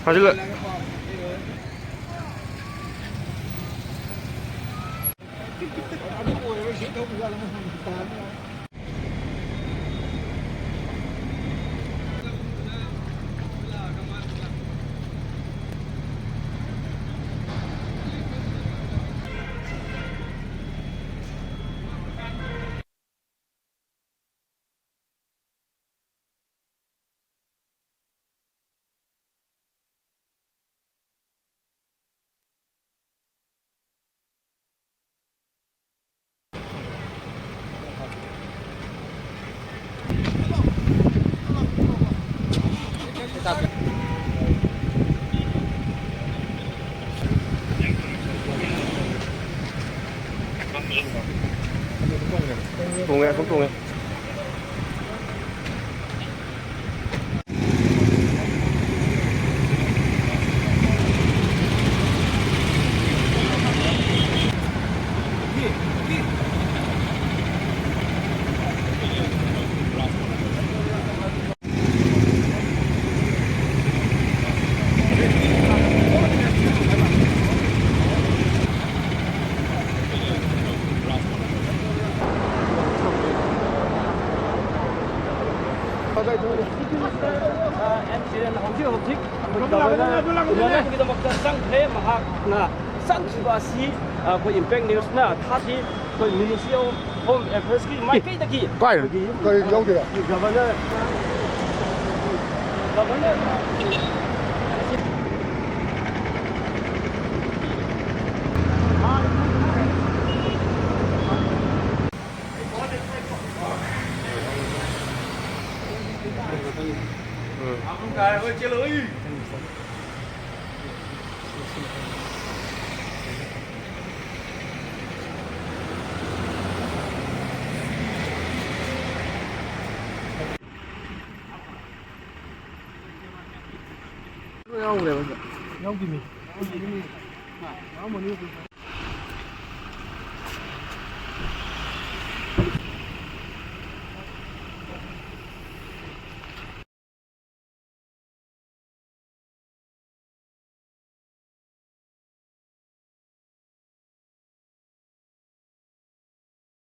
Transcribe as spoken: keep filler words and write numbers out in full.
ꯐꯥꯖꯤꯜꯂꯣ꯫ ꯇꯣꯡꯉꯦ, ꯑꯁꯨꯝ ꯇꯣꯡꯉꯦ꯫ ꯑꯦꯝ ꯁꯤ ꯑꯦꯟ ꯍꯧꯖꯤꯛ ꯍꯧꯖꯤꯛ ꯑꯩꯈꯣꯏ ꯒꯚꯔꯅꯔ ꯎꯅꯅꯕꯒꯤꯗꯃꯛꯇ ꯆꯪꯈ꯭ꯔꯦ꯫ ꯃꯍꯥꯛꯅ ꯆꯪꯈꯤꯕ ꯑꯁꯤ ꯑꯩꯈꯣꯏ ꯏꯝꯄꯦꯛ ꯅ꯭ꯌꯨꯁꯅ ꯊꯥꯈꯤ꯫ ꯑꯩꯈꯣꯏ ꯃꯤꯅꯤꯁꯇ꯭ꯔꯤ ꯑꯣꯐ ꯍꯣꯝ ꯑꯦꯐꯤꯌꯔꯁꯀꯤ ꯃꯥꯏꯀꯩꯗꯒꯤ ꯀꯥꯏ? ꯑꯩꯈꯣꯏꯒꯤ ꯀꯔꯤ ꯌꯥꯎꯗꯣꯏꯕ? Governor, governor ꯌꯥꯎꯈ꯭ꯔꯦꯕ꯫ ꯌꯥꯎꯗꯦꯃꯤ꯫ ꯌꯥꯎꯔꯝꯃꯅꯤ꯫